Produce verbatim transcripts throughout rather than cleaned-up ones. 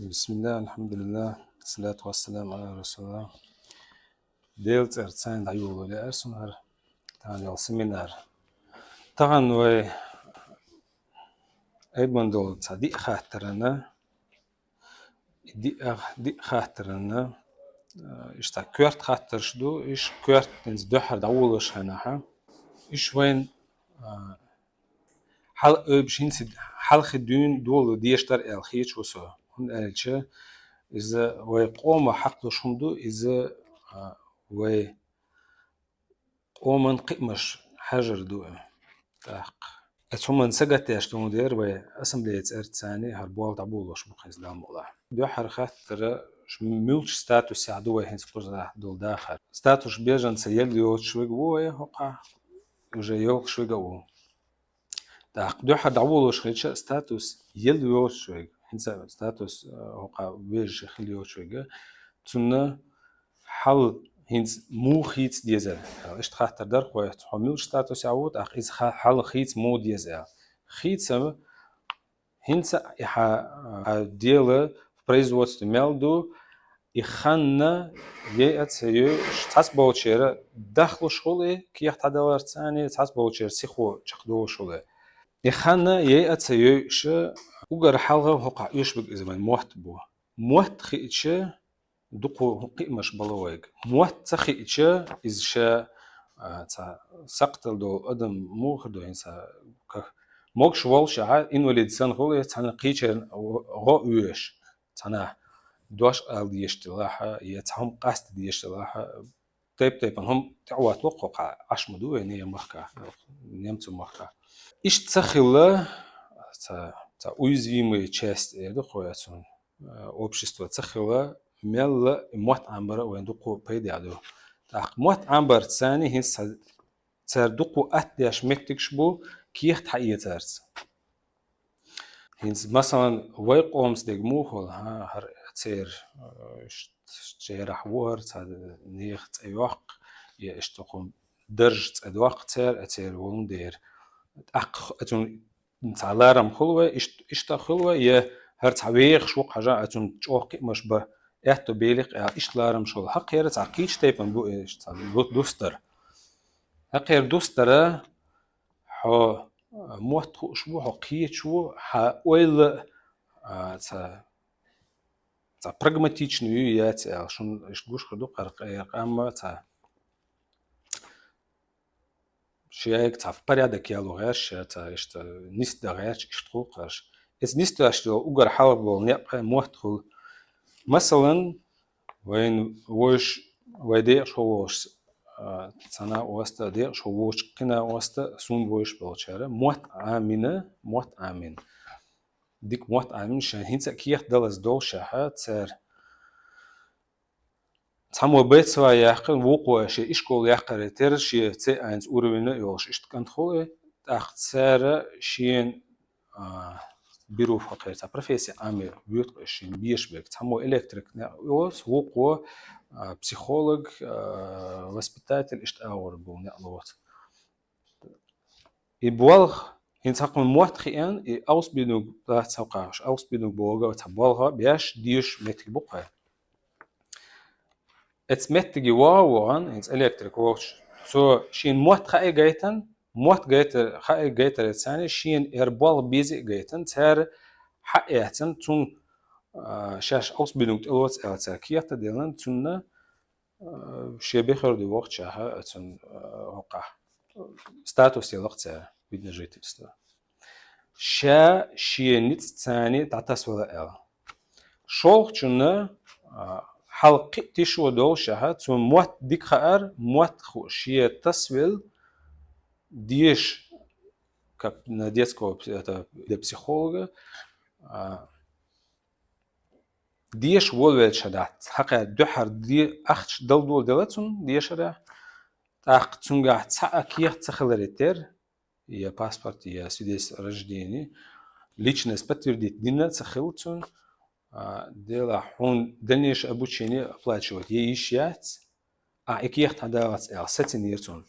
Бисмиллах, алхьамдулиллах, салату вассаламу ала расулиллах. Дела цӀерца дӀайолале аьлар сона хӀара таханарча семинар. Тахан вай айбандолча диъ хаттарана, диъ, диъ хаттарана, а, иштта коьрта хаттарш ду, иш коьрта хӀинца дуьххьара дӀаволалуш хьанахьа. Иш вайн, а, хьал ойбуш хӀинца хьалхе дуьйна дола дешар аьлла хеташ ва со. ХӀунда аьлча, иза вай къоман хьакъ долаш хӀума ду, иза, а, вай къоман кхиамаш хьажар ду. ТӀаккха оцу хӀуманна сагатдеш долаш дера вай ассамблеи цӀерца хӀара болх дӀаболалуш бу-кх иза, Дала мукъалахь. Дуьххьара хаттар, ш-, муьлхача статусехь ду вай хӀинца кхузахь дола дахар. Статус беженца елла йоцуш верг ву вай хӀокхахь, уже йолуш верг а ву. ТӀаккха дуьххьара дӀаволалуш хилча а статус елла йоцуш верг, хӀинца статус, а, хӀокхахь вежарий хилла йоцуш верг, цунна хьал хӀинца муха хийца деза? Иштта хаттар дар-кх вай, хьо муьлхача статусехь ву, тӀаккха иза ха-, хьал хийца муха деза аьлла. Хийца хӀинца а и хьа-, хьан дела в производстве мел ду, и хан яй а ца йойуш, цхьацболчеран дахлуш хуьлу и, кехат хьадаларца, цхьацболчеран сихо чекхдолуш хуьлу и. И хан яй а ца йойуш, уггар хьалха хӀокхахь оьшург иза вайн мотт бу. Мотт хиъча, дукха кхиамаш бала вайга. Мотт ца хиъча, иза ша, а, цхьа сакхтал долу адам муха ду хӀинца, ка-, могуш воллушехь, инвалид санна хуьлу, цхьана кхечеран гӀо оьшу, цхьанхьа дош ала дезаш делахь, я цхьа хӀума къаста дезаш делахь, тайп-тайпана хӀума тӀехӀоттало-кх хӀокхахь, Ӏаш ма ду вай нехан махкахь, немцойн махкахь. Иштта ца хилла, цхьа, цхьа уязвимая часть эр ду-кх вай оцунна, а, общество ца хилла, мелла и мотт Ӏамбар а вайн дукха пайдехь ду. ТӀаккха мотт Ӏамбарца хӀинца цхьа цара дукха атта деш меттигаш бу кехат хьаэцарца. ХӀинца, масалан, вай къомаца дерг муха хуьлу, хӀа, хӀара церан, а, ш-, шерахь ву хӀара, цхьа нехан цӀе йоккху, я иштта хӀума даржа цӀе доккху церан, а, церан волун дера. ТӀаккха оцунна цхьа ларам хуьлу вай, ишт-, иштта хуьлу вай, я хӀара цхьа вехаш ву-кх хьажа, оцунна чӀогӀа кхиамаш бан аьтто белира-кх аьлла, иштта ларамаш хуьлу. ХӀокхеран цхьа кхечу тайпана бу, э, цхьа ду-, дустар. ХӀокхеран дустар, хьо, а, мотт хууш ву, хьо кхечу ву, хьан ойла, а, цхьа, цхьа прагматичный ю, яц аьлла, шуна иштта гуш хир ду-кх хӀара къа-, къам а цхьа. Шайга цхьа в порядок яло гӀерташ, ша цхьа иштта нисдан гӀерташ, иштта хуьлу-кх хӀорш. Иза нисдеш йолу уггар хьалха болу некъ мотт хуьлу. Масалан, вайна вовзаш, вай декъашхо волуш, а, цхьа накъост а, декъашхо воцуш кхин накъост а, суна вовзаш болчара мотт Ӏамийна, мотт Ӏамийна. Дика мотт Ӏамийна, шайн хӀинца а кехат далаза доллушехь, цара цхьаммо б ц ва яьккхина, вукхо шен ишкол яккхаре терра, шен цӀе айнца уровень а йолуш, иштта кӀант хуьлу и, тӀаккха цара шена, а, беруф хӀокхеран цхьа профессия Ӏамийна воьду-кх уьш шена беша берг. Цхьаммо электрик некъ лоцу, вукхо, а, психолог, а, воспитатель, иштта агӀор болу некъ лоцу. И болх, хӀинца хьакхуьнан мотт хиъна, и Ausbildung, дац хьакхахьаш, Ausbildung боху цхьа болх беш, дезаш меттиг бу-кх хьан. Эцу меттиге ваха а вахана, хӀинца электрик вохуш, цо шена мотт хаа а гайтина, мотт гайтар, хаа а гайтарца, шена яра болх беза а гайтина, цара хьаэцна, цунна, а, шаьш Ausbildung тӀелоцу аьлла, цара кехат а делла, цунна, а, шен бехар ду вахчахьа, оцунна, а, хӀокхахь статус елла-кх цара, вид на жительство. Ша шен ницкъаца дӀатасвала аьлла. ШолгӀачунна, а, хьалха кхин а тишо доллушехь, цунна мотт дика хаьара, мотт хууш шен тасвелла, дезаш, как на детского, это, для психолога, а, дезаш волавелча дац. Хьакхаьчча дуьххьара де-, ахча дала доладелла цунна дешарехь. ТӀаккха цуьнгахь цхьа а кехат ца хиларе терра, я паспорт, я свидетельство о рождении, личность подтвердить дина а ца хилла цунна, а, делахь хьуна дальнейшее обучение оплачивать ян йиш яц, ахь и кехат хьан далац аьлла, сацийнера цунна.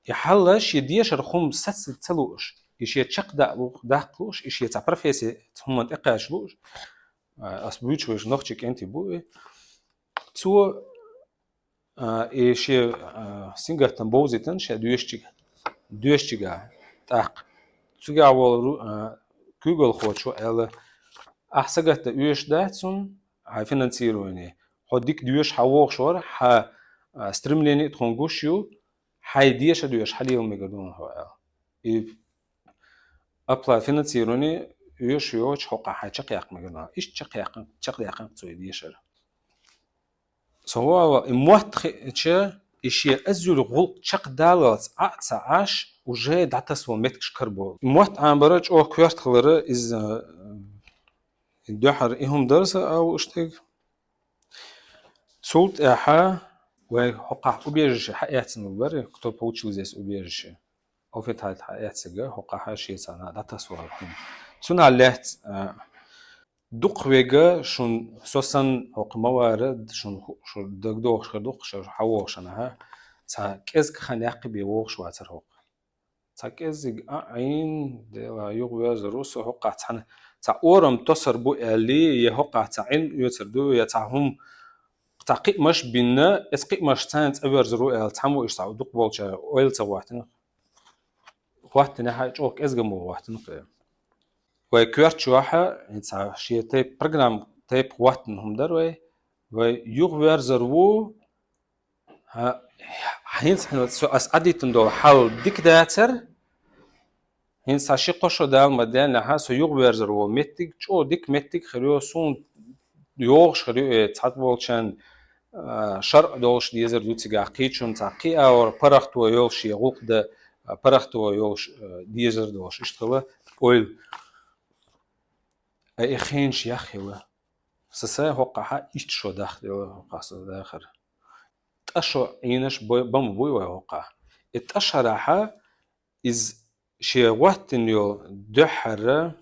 И хьал шен дешаран хӀума саца ца лууш, и шен чекхдаккха лууш, и шен цхьа профессия хӀуманна тӀекхача лууш, Ас буьйцуш вайша нохчий кӀентий бу и. Цо и шен сингаттам бовзийтина шен доьшачуга, доьшачуга. ТӀаккха цигахь волу куьйгалхочо аьлла: «Ахь сагатдан оьшуш дац хьуна, хьан финансирование. Хьо дика доьшуш хьан вогӀуш вара, хьан стремление а тхуна гуш ю, хьайн деша а доьшуш хьан лела мегар ду хьуна хьо», — аьлла. И оплата финансирования оьшуш йоцуш хӀокхахь хьайн чекхъяккха мегар ду хьуна. Иштта чекхъяьккхина, чекхъяьккхина цо и дешар. Со вала, и мотт хиъча, и шен азуьрг гӀуллакх чекхдаллалц Ӏа а ца Ӏаш, уже дӀатасвала меттигаш карабо. И мотт Ӏамбар чӀогӀа коьрта хилар, иза, и дуьххьара и хӀума дара сан а лууш дерг. Цул тӀаьхьа вай хӀокхахь убежище хьаэцна бара, кто получил здесь убежище. Официально хьаэцнарг хӀокхахь шен цхьана дӀатасвала хӀума. Цунах лаьцна, а, дукхахверг шуна, со санна, хӀокху ма вара, шуна ху-, шу дагадогӀуш хир ду-кх, шу хьан вогӀуш хьуна, цхьа кӀезиг хан яккхий бен вогӀуш вацара хӀокху. Цхьа кӀеззиг а Ӏийна, Дела, юхаверзар ву со хӀокхахь цхьана, цхьа орам тосар бу аьллий, я хӀокхахь цхьа Ӏилма оьцур ду, я цхьа хӀума, цхьа кхиамаш а бина, эцу кхиамашца цхьаьна цӀа верзар ву аьлла, цхьаммо иштта цхьа дукха болчара ойла ца хӀоттийна. ХӀоттийнехь а чӀогӀа кӀезигамо хӀоттийна-кх. Вай коьрта чохь а, хӀинца шен тайп-, программа тайпа хӀоттийна хӀума дара вай. Вай юхаверзар ву, хӀа-, хӀинца хьуна со ас Ӏадиттина долу хьал дика дацара, хӀинца цхьа ши-кхо шо Дала ма-деннехь, со юхаверзар волу меттиг, чӀогӀа дика меттиг хир ю, суна йогӀуш хир ю, э, цхьаболчарна, а, шарӀ долуш дезар ду цигахь, кхечунна цхьа кхин а агӀор паргӀато йолуш, я гӀуллакх дан, а, паргӀато йолуш, а, дезар долуш. Иштта хилла ойла. Ай, и хенаш яхъелла. Сан сайн хӀокхахь иштта шо дахделла, хӀокхахь сан дахар. ТӀа шо Ӏийнарш бо-, бан буй вай хӀокхахь. И тӀа шарахь иза шен хӀоттийна йолу дуьххьара,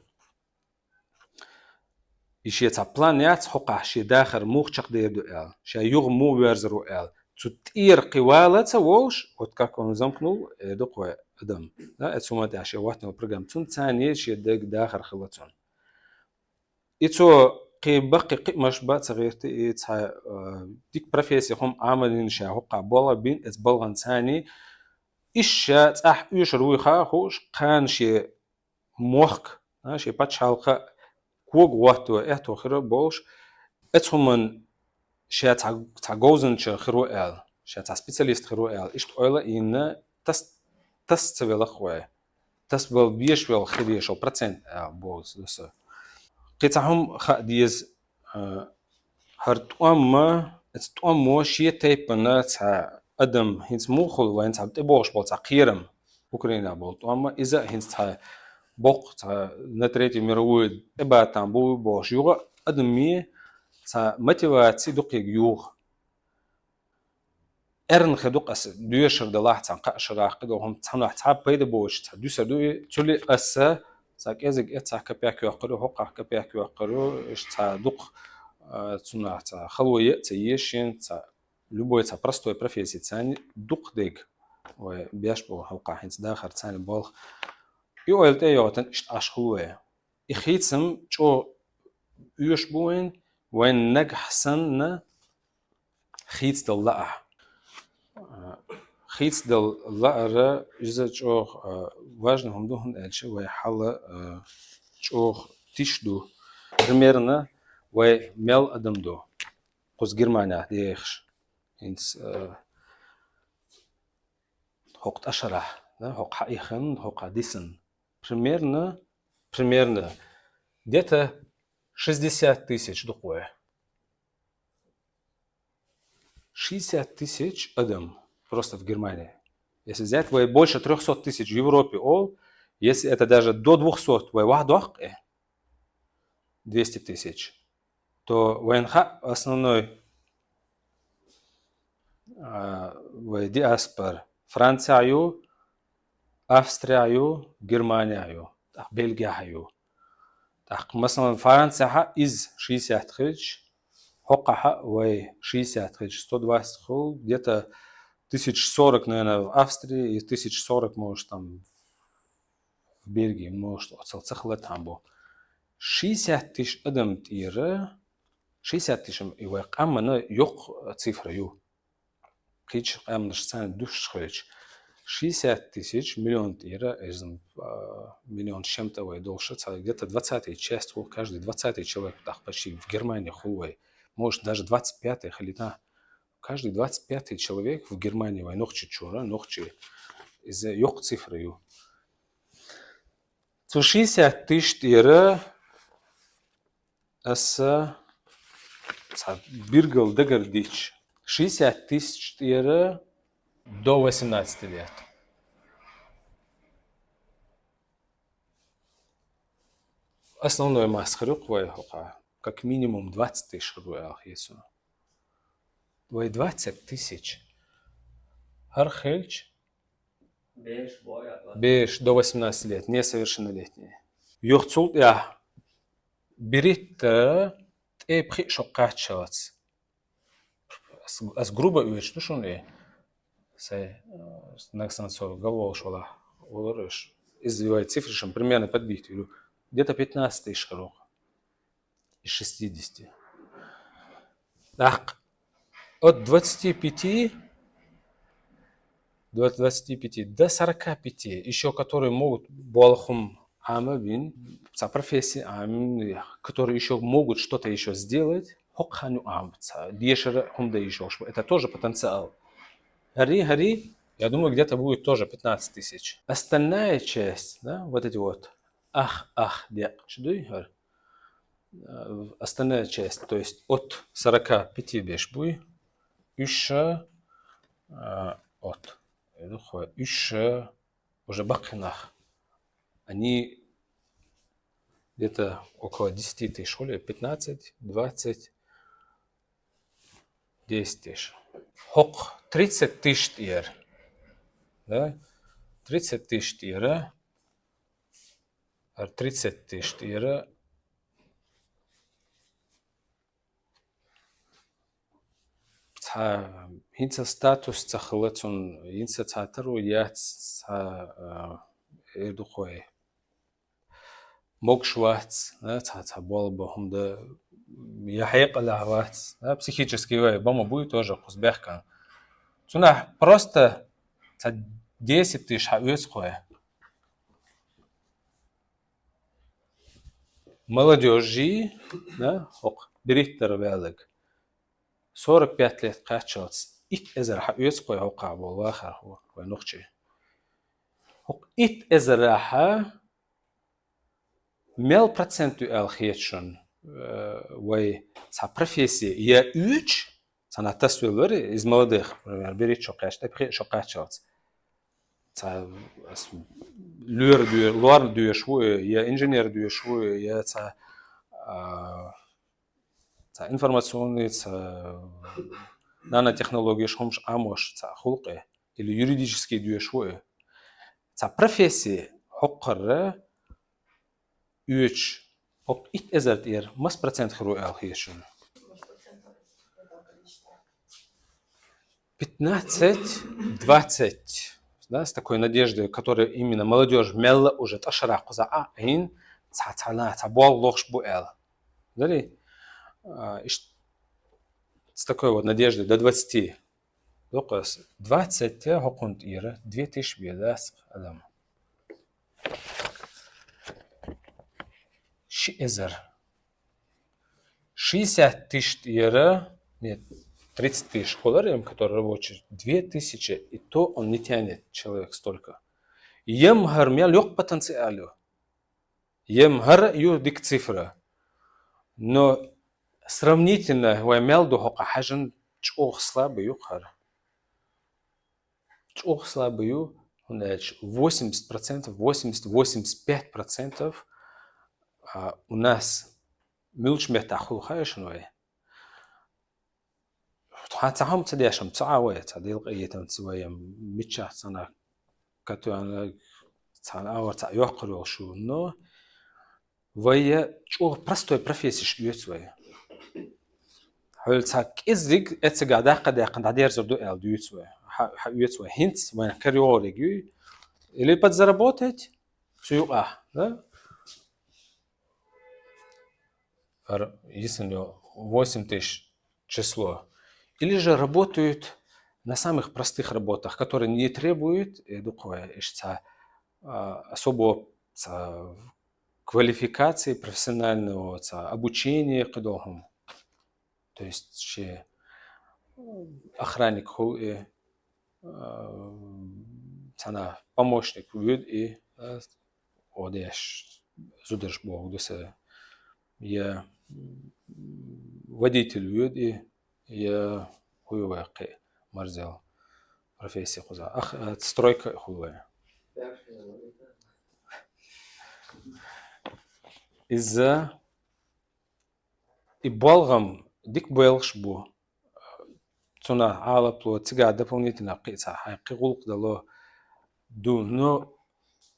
и шен цхьа план яц хӀокхахь шен дахар муха чекхдер ду аьлла, ша юха муха верзар ву аьлла. Цу тӀера кхин вала ца волуш, вот как он замкнул, э, ду-кх вай адам. Да, эцу хӀуманна тӀехь шен хӀоттийна йолу программа. Цунна царна шен дерг дахар хилла цунна. И цо кхин баккхий кхиамаш бан а ца гӀерта, и цхьа, а, дика профессия хӀума Ӏамадина ша хӀокхахь болх бина, эцу балханца царна, иштта ша цӀахь оьшур вуй хаа хууш, кхана шен мохк, а, шен пачхьалкх а кога хӀотто аьтто хир а болуш, эцу хӀуманна ша цхьа, цхьа говзанча хир ву аьлла, ша цхьа специалист хир ву аьлла, иштта ойла а йина, тас-, тас ца велла-кх вай. Тасабала беш велла хир ешал процент а боху со. Кхин цхьа хӀума хаа деза, а, хӀара тӀом а, эцу тӀомо шен тайпана цхьа адам хӀинца муха хуьлу, вайна цхьа тӀебогӀуш болу цхьа кхерам, Украинахь болу тӀом а, иза а хӀинца цхьа боккха, цхьа на третью мировую тӀебатам бу бохуш, юха а адамийн цхьа мотиваци дукхега юха. Эрна хир ду-кх аса доьшур далахь, цхьана кхаа шарахь кхидолу хӀума цхьанхьа цхьа пайда боцуш цхьа дуьсур ду и, цуьлий аса цхьа кӀезиг эццахь копейк йоккхур ю, хӀокхахь копейк йоккхур ю, иштта цхьа дукха, а, цунах цхьа хало е а ца езаш шен, цхьа любой цхьа простой профессица дукха дерг вай беш болу хӀокхахь хӀинца дахар царна болх. И ойла тӀе а йойтан, иштта Ӏаш хуьлу вай. И хийцам чӀогӀа оьшуш бу вайн, вайн нагахь санна хийцадала лаахь. Хийцадала лаара иза чӀогӀа, а, важный хӀума ду, хӀунда аьлча вай хьал, а, чӀогӀа тиш ду. Примерно вай мел адам ду кхуза Германехь дехаш. ХӀинца, а, хӀокху тӀашарахь, да, хӀокху хьаихина, хӀокху дисина. Примерно, примерно, где-то шестьдесят тысяч ду-кх вай. Шестьдесят тысяч адам просто в Германии. Если взять, вай больше трёхсот тысяч в Европе, о, если это даже до двухсот вай вахь доккху, э, двести тысяч, то вайн хаьа основной, а, вай диаспора Францехь ю, Австрехь ю, Германехь ю, тӀаккха Бельгехь ю. ТӀаккха, масалан, Францехь иза шестьдесят хилча, хӀокхахь вай шестьдесят хилча, сто двадцать хуьлу, где-то тысяч сорок, наверное, в Австрии и тысяч сорок, может, там, в Бельгии, может, оццул ца хилла там бу. Шестьдесят тысяч адам тӀера, шестьдесят тысяч и вай къаман йоккха цифра ю. Кхыча къаманашца дувцаш хилча, шестьдесят тысяч миллион тӀера, из, а, миллион с чем-то вай долаш, цхьа где-то двадцатая часть хул, каждый двадцатый человек, так почти в Германии хул вай. Может, даже двадцать пятый хилийта. Каждый двадцать пятый человек в Германии вай нохчий чура, нохчий, из йоккха цифра ю. Цу шестьдесят тысяч тӀера аса цхьа биргал дагардича, шестьдесят тысяч тӀера до восемнадцати лет. Основной масса хир ю-кх вай хӀокху, как минимум двадцать тысяч хир ю аьлла хета суна. Вай двадцать тысяч. ХӀара хилча, бераш до восемнадцати лет, несовершеннолетние. Юха цул тӀехьа берхӀиттара тӀе пхи шо кхаччалц. Ас, ас грубо оьцуш ду шуна, сай, э, нагахь санна со гал волуш валахь, валар уьш. Из вай цифрашна примерно подбить вуьлу. Где-то пятнадцать тысяч хир ву-кх из шестидесяти. ТӀаккха от двадцати пяти, двадцати пяти до сорока пяти, ещё которые могут болх хӀума Ӏама бина, цхьа профессия Ӏама, которые ещё могут что-то ещё сделать, хӀокхарна юкъахь цхьа дешара хӀума дан йиш йолуш бу. Это тоже потенциал. ХӀара, хӀара, я думаю, где-то будет тоже пятнадцать тысяч. Остальная часть, да, вот эти вот ах, ах, декъ, чу дуй, хӀара? Э, остальная часть, то есть от сорока пяти беш буй, уьш, э, от, э, дукха, уьш, э, уже баккхий нах. Они где-то около десяти тысяч, хули, пятнадцать, двадцать, десять тысяч. ХӀокху тридцать тысяч тӀера. Да? Тридцать тысяч тӀера. ХӀара тридцать тысяч тӀера. Цхьа хӀинца статус ца хилла цунна, хӀинца цхьа таро яц, цхьа, а, эр ду-кх вай, могуш вац, да, цхьа, цхьа болх бан хӀума дан, я хьекъалехь вац, да, психически вай бан ма буй тоже кхуза бехкан. Цунах просто цхьа десять тысяч хьаоьцу-кх вай. Молодёжи, да, хӀокху берхӀиттара ваьлларг, сорок пять лет кхаччалц итт эзар хьаоьцу-кх вай хӀокхахь болу вахархо, вай нохчий. ХӀокху итт эзарахь мел процент ю аьлла хета шуна, э, вай цхьа профессия я оьцуш, цхьана тасвелла вара, из молодых, например, берхӀитта шо кхаьчча, тӀе пхи шо кхаччалц. Цхьа ас лоьра доь-, лорна доьшуш ву, я инженер доьшуш ву, я цхьа, а, цхьа информационный, цхьа нанотехнологеш хӀумаш Ӏамош цхьа хӀуллакх, или юридический доьшуш ву. Цхьа профессия хӀокхара оьцуш, хӀокху итт эзар тӀера маса процент хир ву аьлла хета шуна? Пятнадцать, двадцать. Да, с такой надеждой, которая именно молодёжь мелла уже тӀашарахь кхуза Ӏа а Ӏийна, цхьа, цхьа, цхьа болх лохуш бу аьлла. Дарий? А, иш-, с такой вот надеждой до двадцати. Дукха ас двадцать хӀокхунна тӀера, две тысячи бен дац адам. Ши эзар. Шестьдесят тысяч тӀера, нет, тридцать тысяч хулар, им, который рабочий, две тысячи, и то он не тянет человек столько. Ем хӀара мел йоккха потенциал ю. Ем хӀара ю дика цифра. Но сравнительно вай мел ду хӀокху хьаьжна, чӀогӀа слабый ю хӀара. ЧӀогӀа слабый ю, хӀунда аьлча восемьдесят процентов, восемьдесят, восемьдесят пять процентов, а, у нас муьлхачу меттехь хуьлу хаьий шуна вай? Тхан цхьа хӀума ца деш-м ца Ӏа вай, цхьа делкъаетамца вай-м миччахь санна катоьхна, цхьана агӀор цхьа йоккхур йолуш ю, но вай чӀогӀа простой профессеш оьцу вай. Хьол цхьа кӀеззиг эццигахь даккха а даьккхина дӀадерзар ду аьлла дуьйцу вай. Хьа-, хьаоьцу вай хӀинца, вайна карайогӀург юй, или подзаработать цу юкъахь, да? Ар-, если у него восемь тысяч число. Или же работают на самых простых работах, которые не требуют, э, дукхавай, ишта, а, особого, ца, квалификации, профессионального, ца, обучения, кхыдолу хӀума. То есть ши охранник хул и, а, цхьана помощник вуьд и, а, одеш зударш боху дуса. Я, м, водитель вуьд и, я хуй вай кхы марзел профессия кхуза. Ах, а, стройка хул вай. Иза и болх-м дика боьлхуш бу. Цунах Ӏалап ло, цига дополнительно кхин цхьа хьайн кхин гӀуллакх дало ду. Но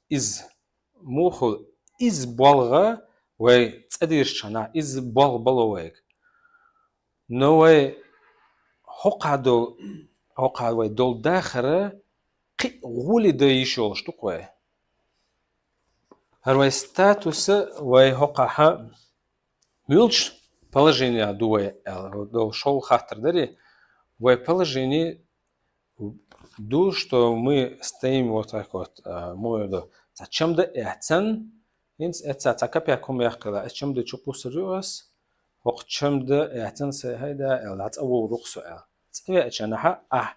иза муха, иза болх вай цӀа дийшачунна, иза болх бало вайга. Но вай хӀокху долу, хӀокху вай долу дахар кхин гӀоли дан йиш йолуш ду-кх вай. ХӀара вай статус, вай хӀокхахь муьлхачу положенехь ду вай аьлла, долу шолгӀа хаттар дарий, вай положение ду, что мы стоим вот так вот, а, муха ду, цхьа чамда эцна, хӀинца эцна цхьа капек хӀума яккхийла, эс чамда чу кхуссур ю ас, хӀокху чамда эцна, сай хьайда аьлла, дӀа цӀа вогӀур ву-кх со аьлла. ЦӀа веача нахьа, ахь,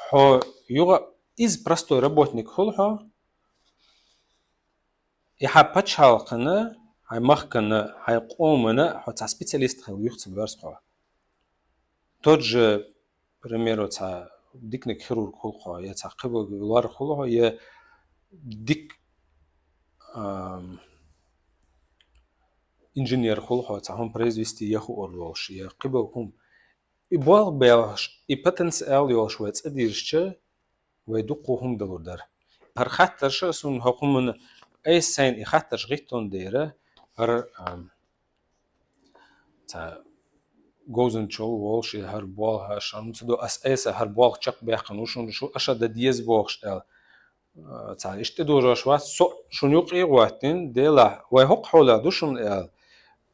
хьо юха иза простой работник хуьлу хьо, и хьан пачхьалкхана, хьайн махкана, хьайн къомана хьо цхьа специалист хила юха ца воьрзу хьо. Тот же, к примеру, цхьа диканиг хирург хуьлу хьо, я цхьа кхиболг лор хуьлу хьо, я дика, ам, инженер хуьлу хьо, цхьа хӀума произвести ян хуур волуш, я кхиболг хӀума. И болх бехаш, и потенциал йолуш вай цӀа дийшча, вай дуккха хӀума далур дара. ХӀара хаттарш а суна хӀокху хӀуманна айса сайна и хаттарш гӀиттон дера, хӀара, ам, цхьа говзанчалла волуш, и хӀара болх, хӀара шарм ца до, ас айса хӀара болх чекхбаьккхина ву шуна, шу аша дан деза бохуш аьлла. А, цхьа иштта тӀедожош вац, со шуна юкъе а гӀоттина, делахь, вай хӀокху хьолехь ду шуна аьлла.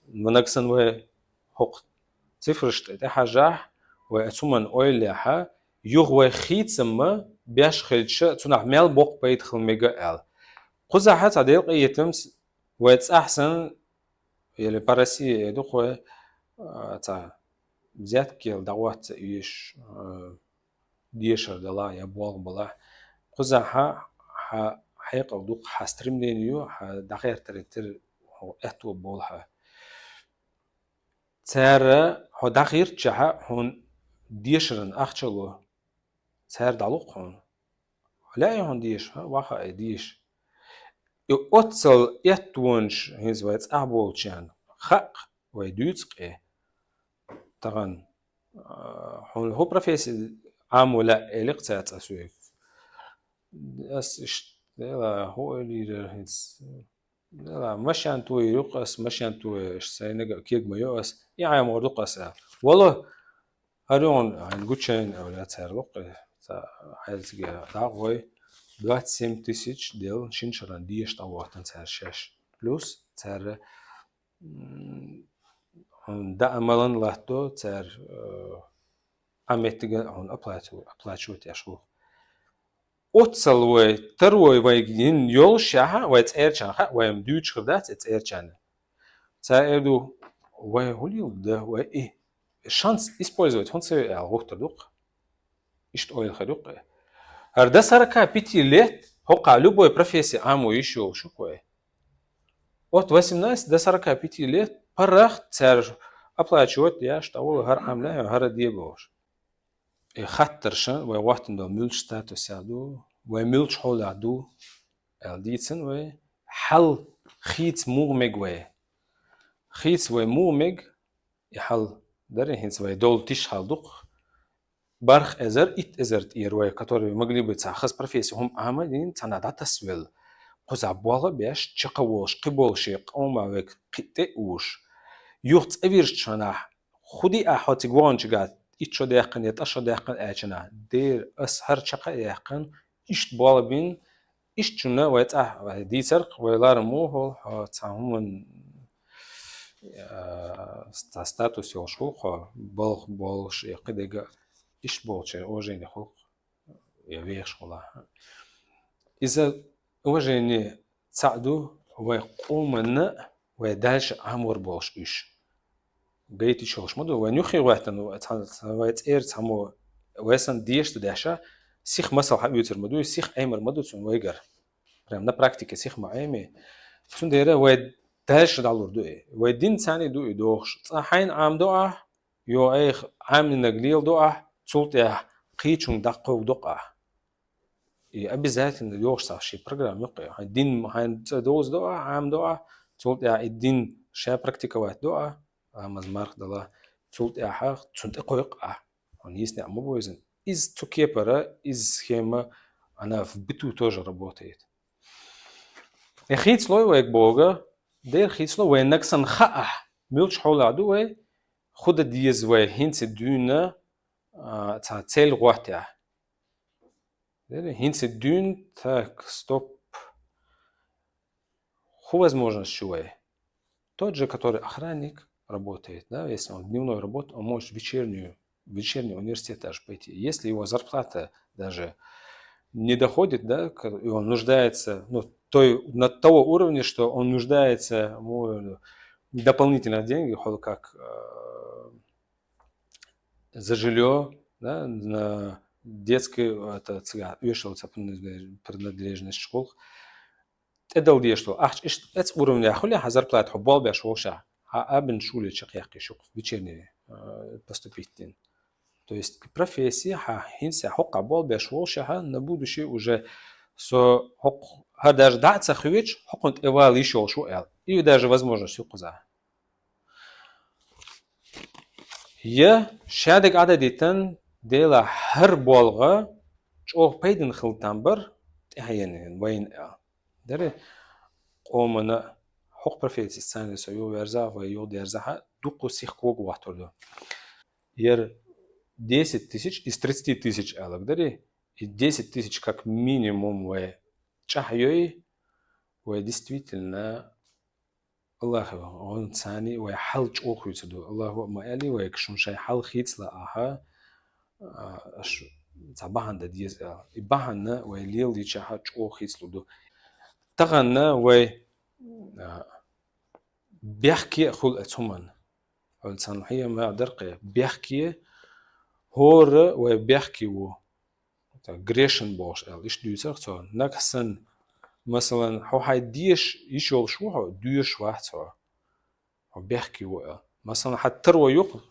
Ма нагахь санна вай хӀокху цифраш тӀе тӀехьажахь, вай оцу хӀуманна ойла яхь, юха вай хийцамма беш хилча, цунах мел боккха пайда хила мега аьлла. Кхузахь цхьа Делан къинхетамца вай цӀахь санна, или по России эр ду-кх вай, а, цхьа взятка яла дӀагӀотта ца оьшуш, а, дешар далахь я болх балахь. Кхузахь хьан хьекъал ду-кх, хьан стремление ю, хьан дӀахӀоттаре тера хьо аьтто болу хьан. Цара хьо дӀахӀиттачохь хьуна дешаран ахча ло. Цара дӀалу-кх хьуна. Лаьий хьуна деша, хьан ваха ай деша. И оццал эттонаш хӀинца вай цӀахь болчарна хаьа, вай дуьйцу-кх. Тахана, а, хьуна хӀун профессия Ӏамо лаьа элира-кх цара цкъа соьга. Ас иштта, дела, хӀун ойла йира хӀинца? Дела, машен тойр ю-кх ас, машен тойр, сайнага кег ма йо ас, и Ӏамор ду-кх ас аьлла. Вало, хӀара ю хьуна хьайна гучайна аьлла цара ло-кх, цхьа хьаьлцига дӀа а гӀой, двадцать семь тысяч делла шина шарахь деша дӀахӀоттийна цара шаьш. Плюс цара, м, хьуна даа малан латто цара, э, а меттиге хьуна оплачивать, оплачивать еш ву. Оццал вай, тарвой вай гин йолуш яхьа, вай цӀерачарна хаьа, вай-м дуьйцуш хир дац и цӀерачарна. Цара эр ду, вай хӀун леладо, вай и шанс использовать хӀунда ца йо аьлла гӀуттар ду-кх. Иштта ойла хир ю-кх. ХӀара до сорока пяти лет хӀокхахь любой профессия Ӏамо йиш йолуш ю-кх вай. От восемнадцать до сорока пяти лет паргӀат цара оплачивать еш, тӀаккха хӀара Ӏамле, хӀара де бохуш. И хаттаршна вай гӀоттина долу муьлхачу статусехь ду, вай муьлхачу хьолехь ду аьлла дийцина вай, хьал хийца муха мега вай. Хийца вай муха мега, и хьал дарий хӀинца вай долу тиша хьал ду-кх. БархӀ эзар, итт эзар тӀера вай, которые могли бы цхьа хаза профессия хӀума Ӏама дина, цхьанхьа дӀатасавелла. Кхузахь болх а беш, чекхволуш, кхиболуш, и къоман вайга кхин тӀе а вуш. Юха цӀа вирзича хьанахь, хӀун ди ахь хьо цига ваханчуьнга, итт шо даьккхина я ткъа шо даьккхина аьлча нахь, дера, ас хӀара чекх а яьккхина, иштта болх бина, иштта шуна вай цӀахь, вай дийцар-кх, вай ларам муха хьо цхьа хӀуманна а, ста-, статус йолуш хуьлу хьо, балха болуш, я кхидерг, иштта болчеран уважение хуьлу, я вехаш хуьлу. Иза уважение цхьаъ ду вай къоманна, вай дальше Ӏамор болуш уьш. Гайтича йолуш ма ду, вайн юххе гӀоьттина, цхьа-, цхьа-, вай цӀера цхьаммо, вай санна дешаш ду деш, сиха масал хьаоьцур ма ду, сиха Ӏемар ма ду цунна вайгара. Прям на практике сиха ма Ӏеми. Цундела вай дальше дӀалур ду и. Вай динца а ду и дохуш. Цкъа хьайна Ӏамадо ахь, йо, айхьа Ӏамийнарг леладо ахь, цул тӀаьхьа кхечунга дӀакховдадо ахь. И обязательно йохуш цхьа шен программа юккъе. Хьайн дин, хьайн цӀа довзадо ахь, Ӏамадо ахь, цул тӀаьхьа и дин ша практиковать до ахь, Ӏамаз марха дала, цул тӀаьхьа цунна тӀекхойкху ахь. Хьуна йийсанехь ма бу иза. Иза цу кепара, иза схема, она в быту тоже работает. И хийцалой вайга боху, дера хийцало вай нагахь санна хаахь, муьлхачу хьолехь ду вай, хӀун дан деза вай хӀинца дуьйна, а, цхьа цель гӀоттехь. Дера, хӀинца дуьйна, так, стоп. ХӀун возможность ю вай? Тот же, который охранник работает, да, если он дневной работает, он может вечернюю, вечерний университет даже пойти. Если его зарплата даже не доходит, да, к-, и он нуждается, ну, той, на того уровня, что он нуждается в дополнительных деньгах, хоть как, э, за жильё, да, на детскую, это, цигахь, оьшуш йолу цхьа принадлеж-, принадлежность чухула. ТӀедала дезаш долу ахча иштта оцу уровнехь хуьлий хьан зарплата хьо болх беш волуш, хьан абина шуле чекхъяккхийша юкъа, вечерний, э, поступить дина. То есть и профессия хьан хӀинца хӀокхахь болх беш волуш, на будущее уже со хӀокху, хӀара даже дӀа а ца хьоьжуш, хӀокхунна тӀе вала йиш йолуш ву аьлла. И даже возможность ю кхузахь. Я ша дерг Ӏададитан, Дела, хӀара болх чӀогӀа пайдана хила там бара, тӀаьхьенан вайна аьлла. Дера, къомана хӀокху профессица царна со юхаверзахь, вай юхадерзахь, дуккха сиха кога вахтур ду. Яра десять тысяч из тридцати тысяч аьлларг дара, и десять тысяч как минимум вай чӀагӀйой, вай действительно Аллахьан гӀонца вай хьал чӀогӀа хуьйцур ду. Аллахьа а ма аьллий вайга, шуна шайн хьал хийцалахь, а, аша цхьа бахьана дан деза аьлла. И бахьана вай леладичахь чӀогӀа хийцалур ду. Тахана вай, а, бехке а хуьлу оцу хӀуманна. Хьуна цхьана хьехам дара кхин. Бехке, хӀора вай бехке ву. Так, грешен бохуш аьлла, иштта дуьйцура цо. Нагахь санна, масалан, хьо хьайн дезаш йиш йолуш ву хьо, доьшуш вац хьо. Хьо бехке ву аьлла. Масалан, хьан таро ю-кх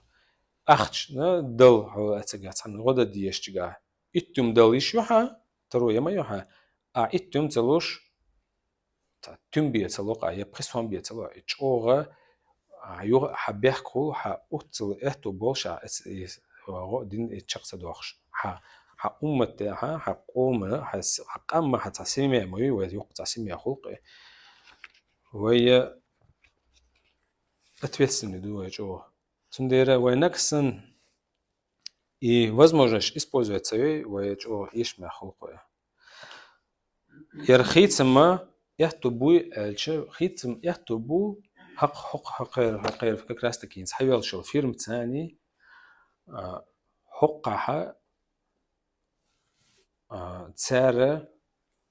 ахча, а, дала хьо цигахь цхьана гӀо дан дезаш чигахь. Итт юм дала йиш ю хьан, таро я ма ю хьан, а итт юм ца луш, цхьа туьма бен ца ло-кх, я пхи сом бен ца ло, и чӀогӀа, а, юха хьан бехк хуьлу, хьан уццул аьтту болуш, а, эц-, и, гӀо дин и чекх ца дохуш. Хьан, хьан уммат тӀе, хьан, хьан къомана, хьан с-, хьан къамма, хьан цхьа семья ма ю, вай юккъе цхьа семья хуьлу-кх. Вай, э, ответственный ду вай чӀогӀа. Цундела вай нагахь санна и возможность использовать ца йой, вай чӀогӀа эшамехь хуьлу-кх вай. Яра хийцам аьтту буй аьлча, хийцам аьтту бу, хӀокх-, хӀокх-, хӀокхера, хӀокхера как раз таки хӀинца хьайоьллуш йолу фирма царний, а, хӀокхахь, а, цара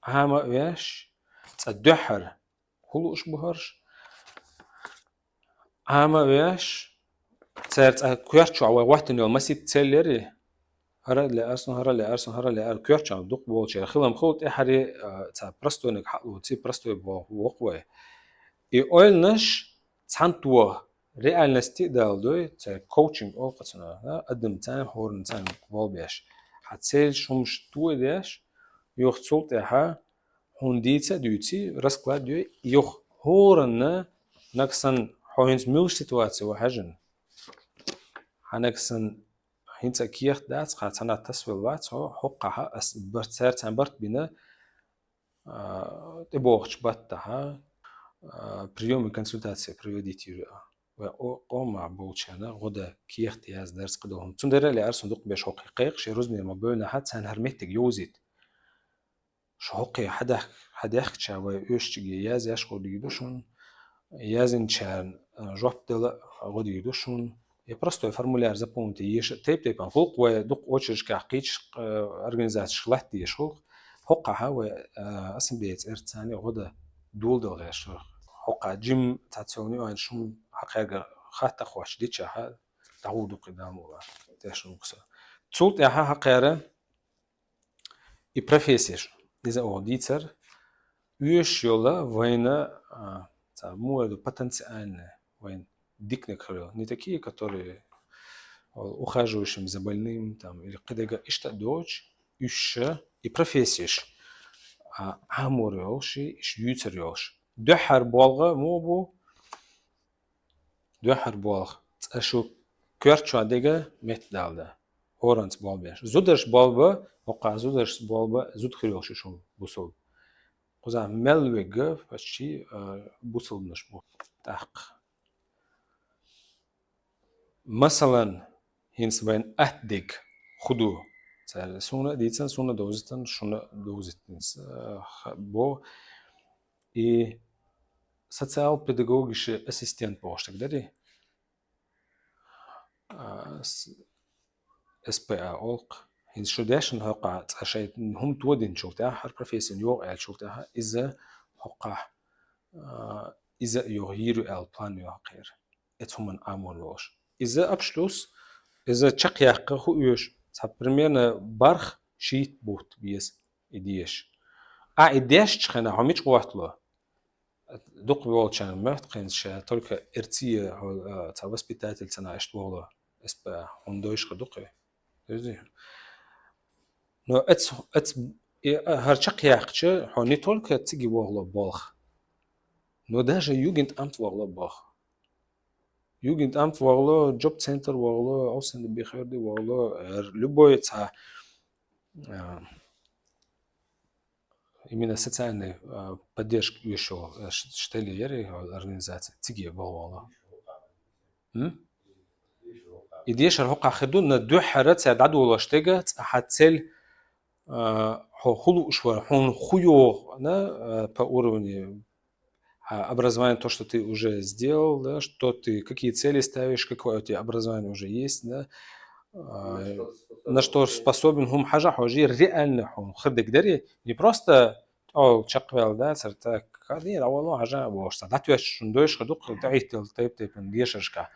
Ӏама а веш, цкъа дуьххьара хӀун лууш бу хӀорш, Ӏама а веш, цара цкъа коьрта чохь вай хӀоттийна йолу масийтта цель яра, хӀара а лаьара суна, хӀара а лаьара суна, хӀара а лаьара, коьрта чохь дукха болчеран хилам хуьлу тӀаьххьара, а, цхьа простойниг хьалуций, простой боху вокху вай. И ойланаш цхьаьна тоха, реальности а даладой, цара коучинг олу-кх цунах, а, адам царна, хӀоранна царна болх беш. Хьан цель хӀумаш тоха деш, юха цул тӀаьхьа хьуна дийца а дуьйций, расклад йой, юха хӀоранна, нагахь санна, хьо хӀинца муьлш ситуаци ву хьаьжна. Хьан нагахь санна, хӀинца кехат дац, хьан цхьанхьа тасавелла вац хьо, хӀокхахь ас барт, цара царна барт бина, а, тӀебогӀучу баттахь, а, приём и консультация проводить йира. Вай къо-, къомахь болчарна гӀо дан кехат яздарца кхидолу хӀума. Цундела а лаьара суна дукха беш хӀокхе кхайкхаш, шайн рузбане ма бевнахь, царна хӀара меттиг йовзийта. Шу хӀокхе хьадаьхк-, хьадаьхкича вай оьшучуьнга язъеш гӀо дийр ду шуна, язйинчарна жоп дала гӀо дийр ду шуна. Я простой формуляр заполнить е, тайп-тайпана гӀулакх вай дукха очередьашкахь кхычу организацешка латта дезаш гӀулакх. ХӀокхахьа вай ассамблея цӀерца царна гӀо дан доладала гӀерташ. ХӀокхахь жима цхьацца йолу нуьйанс шуна хьакхаьрга хатта а хоттуш дичахьа, дӀагӀур ду кхин Дала мукъ лахь. Тешна ву со. Цул тӀаьхьа хьакхара и профессеш, иза оха дийцар, оьшуш йолу вайна, а, цхьа муха ду, потенциальные, вайна диканиг хир йолу. Не такие, которые, а, ухаживающим за больным, там, или кхидерг иштта а доцуш, уьш ша и профессеш, а, Ӏамор йолуш, и, уьш юьйцур йолуш. Дуьххьара болх муха бу? Дуьххьара болх. Цкъа шу коьрта чохь дерг меттадала дан. ХӀоранца болх беш. Зударшца болх бан, хӀокхахь зударшца болх бан, зуда хир йолуш ю шуна бусалба. Кхузахь мел верг почти, а, бусалбанаш бу. ТӀаккха. Масалан, хӀинца вайна атта дерг хӀун ду? Цара суна а дийцина, суна а довзийтина, шуна а довзийтина, а, ха-, бо. И социал-педагогический ассистент бохуш дерг дарий? А, с-, С П А олу-кх. ХӀинца шу дешна хӀокхахь цкъа шайн хӀума тодинчул тӀаьхьа, хӀара профессина йогӀу аьллачул тӀаьхьа, иза хӀокхахь, а, иза а йогӀу йийр ю аьлла план ю хӀокхеран. Эцу хӀуманна Ӏамор волуш. Иза абсолютно, иза чекхъяккха хӀун оьшу, цхьа примерно барх шийтта бутт беза и деша. Ахь и дешча хенахь хьо мича гӀоттало? Дукха волчарна моьтту хӀинца ша только эрция, хьо, а, цхьа воспитательца нах иштта вогӀало, С П А, хьуна дойша хир ду-кх и. Иза. Но эц, эц, и, а, хӀара чекхъяьккхича, хьо не только цига вогӀало болх, но даже Югентамт вогӀало болх. Югентамт вогӀало, джоб-центр вогӀало, Aufsänderbehörde вогӀало, хӀара любой цхьа, а, именно социальный, а, поддержка оьшу, а, ш-, штели яри организация, циге боху вала. М? И дешар хӀокхахь хир ду, на дуьххьара цара дӀадолош дерг, цкъа хьан цель, а, хьо хӀун лууш вара, хьуна хӀун йогӀу, на, а, по уровню, а, образование, то, что ты уже сделал, да, что ты, какие цели ставишь, какое у тебя образование уже есть, да, а, на что способен, хӀума хьажа хьожий, реально хӀума хир дерг дарий, не просто, о, чекхваьлла, да, цара так, кадий, а вала хьажа бохуш, цара дӀатоьшуш шуна дойша хир ду-кх, тӀаиттал тайп-тайпана дешаршка.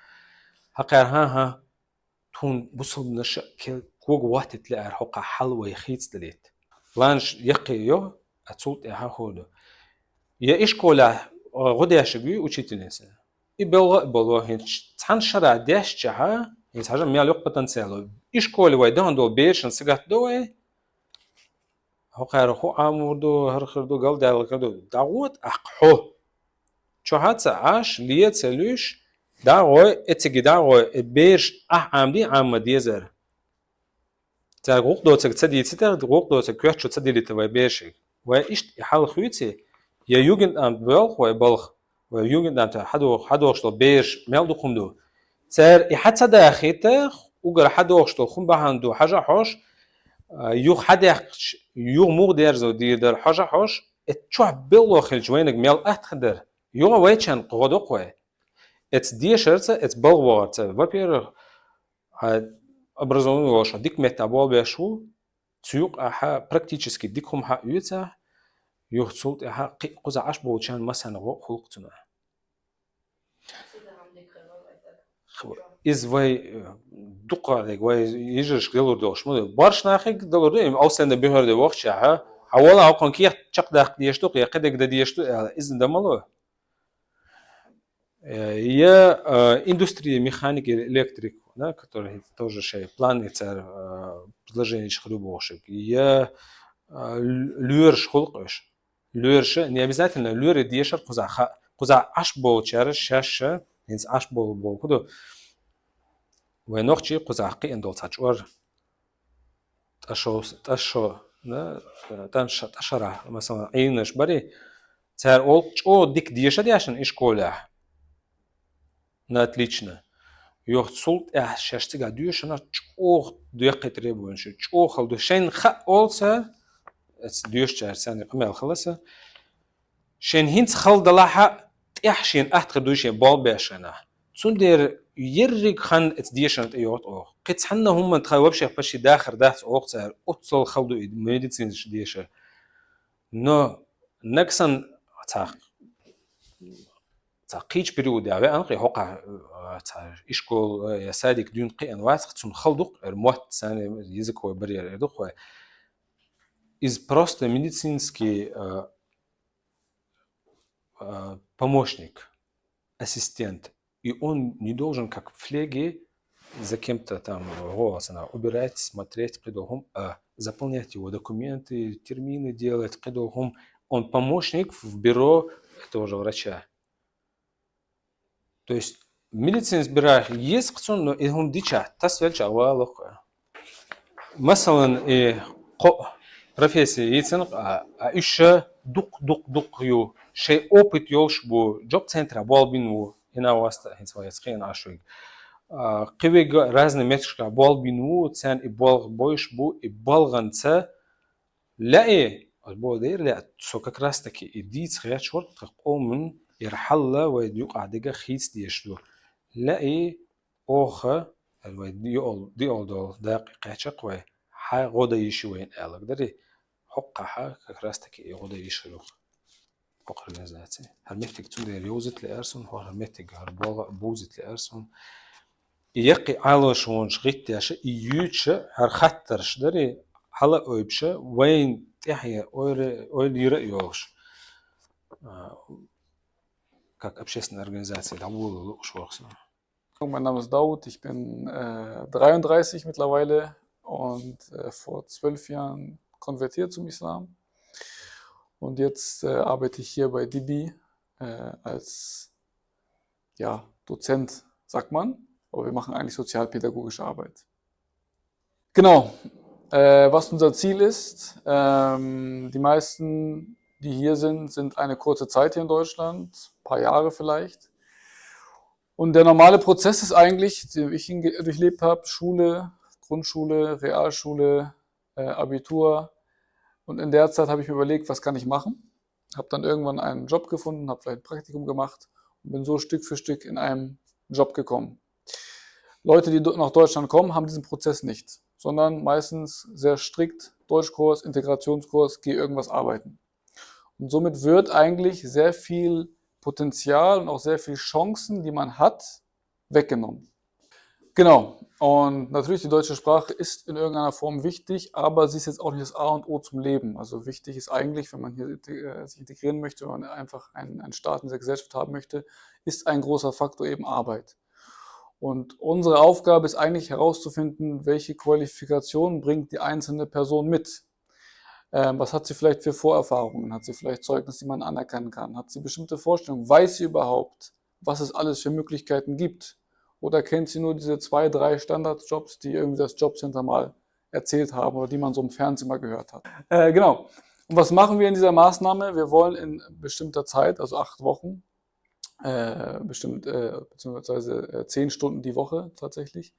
ХӀокхара, хӀан-хӀа, тхуна бусалбанаша ке-, кога ваттийта лаьара хӀокхахь хьал вай хийцадалийта. Планаш яккхий йо, а цул тӀаьхьа хӀун ду. Я и школехь, а, гӀо дешарг вуй учительница. И белгӀа а бало, хӀинца цхьана шарахь дешчахьа, хӀинца хьажа мел йоккха потенциал. И школе вай дахана долу берашна сагатдо вай, хӀокхара хӀун Ӏамор ду, хӀара хир ду, галдаьлла хир ду, дӀагӀо тӀаккха хьо. Чохь а ца Ӏаш, лен а ца луьйш, дӀагӀой, эциге дӀагӀой, и бераш ахь Ӏамадий, Ӏама дезара. Цаьрга гӀуллакх доцург ца дийцийта, гӀуллакх доцург коьрта чу ца дилийта вай берашка. Вай иштта и хьал хуьйций, я Югентамт боьлху вай балха, вай Югентамтехь хьадох-, хьадохуш долу бераш мел дукха хӀума ду. Цара и хьа ца дахийта, уггар хьадохуш долу хӀума бахьана ду хьажа хьожуш, а, юха хьадаьккхича, юха муха дерзо дийр дара хьажа хьожуш, эцу чохь белло хилча вайниг мел атта хир дара. Юха вайчарна гӀо доккху вай. Эцу дешарца, эцу балха вогӀарца, во-первых, хьан образование волуш дика меттахь болх беш ву, цу юкъа ахьа практически дика хӀума хьаоьцу, юха цул тӀаьхьа кхин а кхузахь Ӏаш болчарна массарна гӀо а хуьлу-кх цунах. Иза вай, э, дукха дерг вай йижаршка далур долуш ма ду. Барш нахиг далур ду, им Aufsänderbehörde вахчахьа, хьан вала хьокхун кехат чекхдаккха дезаш ду-кх, я кхидерг дан дезаш ду аьлла, иза дан ма ло. Э, я, э, индустрия механики, электрик, да, который тоже шайн план и цара, э, предложенеш хир ю бохуш. Я, э, ль-, лоьраш хуьлу-кх уьш. Лоьраша, не обязательно лоьрийн дешар кхузахь ха-, кхузахь Ӏаш болчара шаьш, хӀинца Ӏаш болу болу хӀун ду? Вайн нохчий кхузахь кхиъна долу цхьа чкъор. ТӀашо, тӀашо, да, тӀанша-, тӀашара, масалан, Ӏийнаш барий, цара олу чӀогӀа дика деша дешна и школехь. На отлично. Юха цул тӀаьхьа шаьш цигахь доьшуш хилча чӀогӀа деккхий требованеш, чӀогӀа хала ду. Шайна хаьа олу цара, эцу доьшучара царна къамел хилла сан. Шайна хӀинца хала далахь а, тӀехь шена атта хир ду шен болх беш хенахь. Цундела ерриг хан эца дешарна тӀе йогӀу оха. Кхин цхьанна хӀуманна тхан вообще почти дахар дац оха цара, оццул хала ду и медицинаш дешар. Но нагахь санна цхьа, цхьа кхечу периодехь веана кхин хӀокхахь, а, цхьа ишкол, а, я садик дуьйна кхиъна вац, цунна хала ду-кх, эр мотт, царна языковой барьер эр ду-кх вай. Иза просто медицинский, а, а, помощник, ассистент. И он не должен, как в флеге, за кем-то там, гӀо, цхьана убирать, смотреть, кхидолу хӀума, а заполнять его документы, термины делать, кхидолу хӀума. Он помощник в бюро этого же врача. То есть медицинас бирах еза-кх цунна, но и хӀума дичахь, тасавелчахь валахь. Масалан, и кхо профессия йийцина, а, а уьш дукха, дукха, дукха ю, шайн опыт йолуш бу, джоб-центрехь болх бина ву, хӀинца васта, хӀинца вай кхиъна Ӏаш вайга. А, кхин вайга разный меттигашкахь болх бина ву, царна и болх бовш бу, и болханца лаьий, ас боху дера лаьа, со как раз таки и дийца хеташ вара тхан къоман яра хьал вай юкъахь дегах хийца дезаш ду. Лаьий, оха, вай диъол-, диъол долу дакъа кхеча-кх вай, хьан гӀо дан йиш ю вайна аьлла дарий, хӀокхахь как раз таки и гӀо дан йиш хир ю-кх. ХӀокху организаци. ХӀара меттиг цундела йовзийта лаьара суна, хӀара меттиг, хӀара бовзийта лаьара суна. И яккхий Ӏалашонаш гӀиттеша, и юьйцуша, хӀара хаттарш дарий, хьала а ойбуша, вайна тӀаьхье ойла, ойла йира а йолуш, а, как общественная организация дӀаволо лууш вара суна. Mein Name ist Daoud, ich bin, äh, dreiunddreißig mittlerweile und, äh, vor zwölf Jahren konvertiert zum Islam. Und jetzt, äh, arbeite ich hier bei Dibi, äh, als, ja, Dozent, sagt man, aber wir machen eigentlich sozialpädagogische Arbeit. Genau. Äh, was unser Ziel ist, ähm, die meisten, die hier sind, sind eine kurze Zeit hier in Deutschland, paar Jahre vielleicht. Und der normale Prozess ist eigentlich, den ich hinge-, durchlebt habe, Schule, Grundschule, Realschule, äh, Abitur. Und in der Zeit habe ich mir überlegt, was kann ich machen? Habe dann irgendwann einen Job gefunden, habe vielleicht ein Praktikum gemacht und bin so Stück für Stück in einem Job gekommen. Leute, die do-, nach Deutschland kommen, haben diesen Prozess nicht, sondern meistens sehr strikt Deutschkurs, Integrationskurs, geh irgendwas arbeiten. Und somit wird eigentlich sehr viel Potenzial und auch sehr viel Chancen, die man hat, weggenommen. Genau. Und natürlich, die deutsche Sprache ist in irgendeiner Form wichtig, aber sie ist jetzt auch nicht das A und O zum Leben. Also wichtig ist eigentlich, wenn man hier, äh, sich integrieren möchte, wenn man einfach einen, einen Start in dieser Gesellschaft haben möchte, ist ein großer Faktor eben Arbeit. Und unsere Aufgabe ist eigentlich herauszufinden, welche Qualifikationen bringt die einzelne Person mit. Ähm, was hat sie vielleicht für Vorerfahrungen? Hat sie vielleicht Zeugnisse, die man anerkennen kann? Hat sie bestimmte Vorstellungen? Weiß sie überhaupt, was es alles für Möglichkeiten gibt? Oder kennt sie nur diese zwei, drei Standardjobs, die irgendwie das Jobcenter mal erzählt haben oder die man so im Fernsehen mal gehört hat? Äh, genau. Und was machen wir in dieser Maßnahme? Wir wollen in bestimmter Zeit, also acht Wochen, äh, bestimmt, äh, beziehungsweise, äh, zehn Stunden die Woche tatsächlich,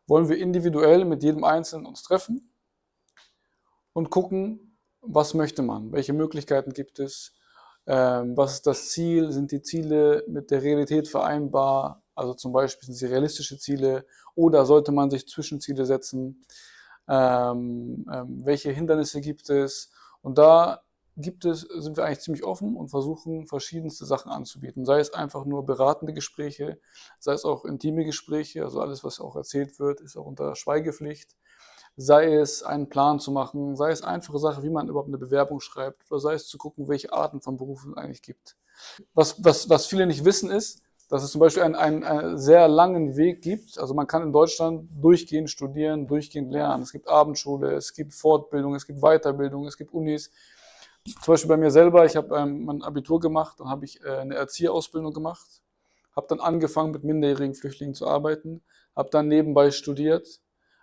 wollen wir individuell mit jedem Einzelnen uns treffen und gucken, was möchte man, welche Möglichkeiten gibt es, ähm, was ist das Ziel, sind die Ziele mit der Realität vereinbar, also zum Beispiel sind sie realistische Ziele oder sollte man sich Zwischenziele setzen, ähm, ähm, welche Hindernisse gibt es und da gibt es, sind wir eigentlich ziemlich offen und versuchen, verschiedenste Sachen anzubieten. Sei es einfach nur beratende Gespräche, sei es auch intime Gespräche, also alles, was auch erzählt wird, ist auch unter Schweigepflicht. Sei es einen Plan zu machen, sei es einfache Sachen, wie man überhaupt eine Bewerbung schreibt, oder sei es zu gucken, welche Arten von Berufen es eigentlich gibt. Was, was, was viele nicht wissen, ist, dass es zum Beispiel einen, einen, einen sehr langen Weg gibt. Also man kann in Deutschland durchgehend studieren, durchgehend lernen. Es gibt Abendschule, es gibt Fortbildung, es gibt Weiterbildung, es gibt Unis. Zum Beispiel bei mir selber, ich habe, ähm, mein Abitur gemacht, dann habe ich, äh, eine Erzieherausbildung gemacht, habe dann angefangen, mit minderjährigen Flüchtlingen zu arbeiten, habe dann nebenbei studiert,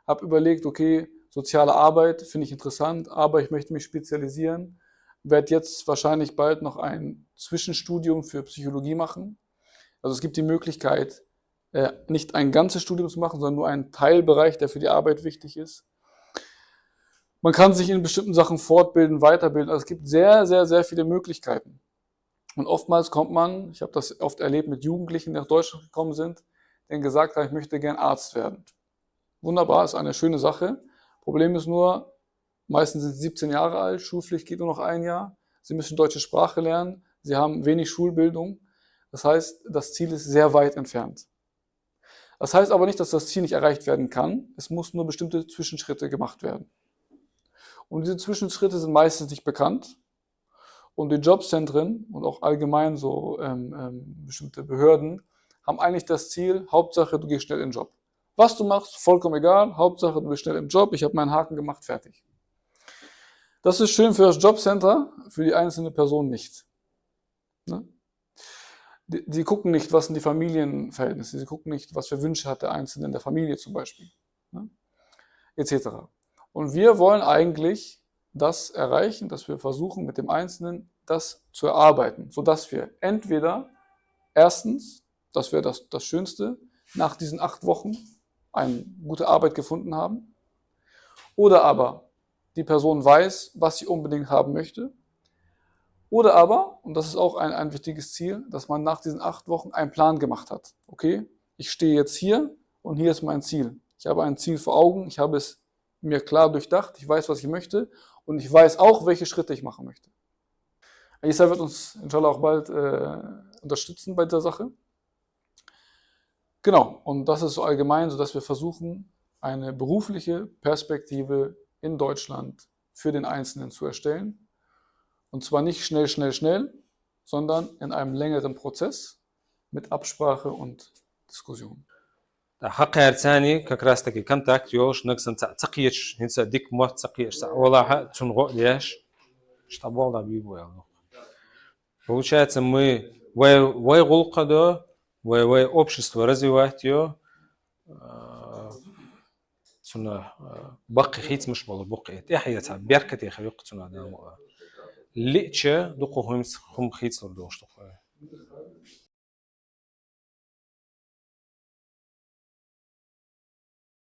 habe überlegt, okay, soziale Arbeit finde ich interessant, aber ich möchte mich spezialisieren, werde jetzt wahrscheinlich bald noch ein Zwischenstudium für Psychologie machen. Also es gibt die Möglichkeit, äh, nicht ein ganzes Studium zu machen, sondern nur einen Teilbereich, der für die Arbeit wichtig ist. Man kann sich in bestimmten Sachen fortbilden, weiterbilden. Also es gibt sehr, sehr, sehr viele Möglichkeiten. Und oftmals kommt man, ich habe das oft erlebt mit Jugendlichen, die nach Deutschland gekommen sind, denen gesagt habe, ich möchte gern Arzt werden. Wunderbar, ist eine schöne Sache. Problem ist nur, meistens sind sie siebzehn Jahre alt, Schulpflicht geht nur noch ein Jahr. Sie müssen deutsche Sprache lernen, sie haben wenig Schulbildung. Das heißt, das Ziel ist sehr weit entfernt. Das heißt aber nicht, dass das Ziel nicht erreicht werden kann. Es muss nur bestimmte Zwischenschritte gemacht werden. Und diese Zwischenschritte sind meistens nicht bekannt. Und die Jobzentren und auch allgemein so ähm, ähm, bestimmte Behörden haben eigentlich das Ziel, Hauptsache, du gehst schnell in den Job. Was du machst, vollkommen egal, Hauptsache, du bist schnell im Job, ich habe meinen Haken gemacht, fertig. Das ist schön für das Jobcenter, für die einzelne Person nicht. Ne? Die, die gucken nicht, was sind die Familienverhältnisse, sie gucken nicht, was für Wünsche hat der Einzelne in der Familie zum Beispiel, ne? Et cetera. Und wir wollen eigentlich das erreichen, dass wir versuchen, mit dem Einzelnen das zu erarbeiten, sodass wir entweder erstens, das wäre das, das Schönste, nach diesen acht Wochen eine gute Arbeit gefunden haben, oder aber die Person weiß, was sie unbedingt haben möchte, oder aber, und das ist auch ein, ein wichtiges Ziel, dass man nach diesen acht Wochen einen Plan gemacht hat. Okay, ich stehe jetzt hier und hier ist mein Ziel. Ich habe ein Ziel vor Augen, ich habe es mir klar durchdacht, ich weiß, was ich möchte und ich weiß auch, welche Schritte ich machen möchte. Isa wird uns inshallah auch bald äh, unterstützen bei dieser Sache. Genau, und das ist so allgemein, sodass wir versuchen, eine berufliche Perspektive in Deutschland für den Einzelnen zu erstellen. Und zwar nicht schnell, schnell, schnell, sondern in einem längeren Prozess mit Absprache und Diskussion. Хьакъ яр цани как раз таки контакт йолаш, нагсан ца ца кхеташ, хинца дик мотт ца кхеташ, ца валаха цун гӀо леш, штаболда бибу ял. Получается, мы вай вай гулкадо, вай вай общество развивать йо, цуна бакъи хийцмаш бола букъи. ТӀехьа яца беркате хавикъ цуна дама. Лича дукху хумс хум хийцлур дош туху.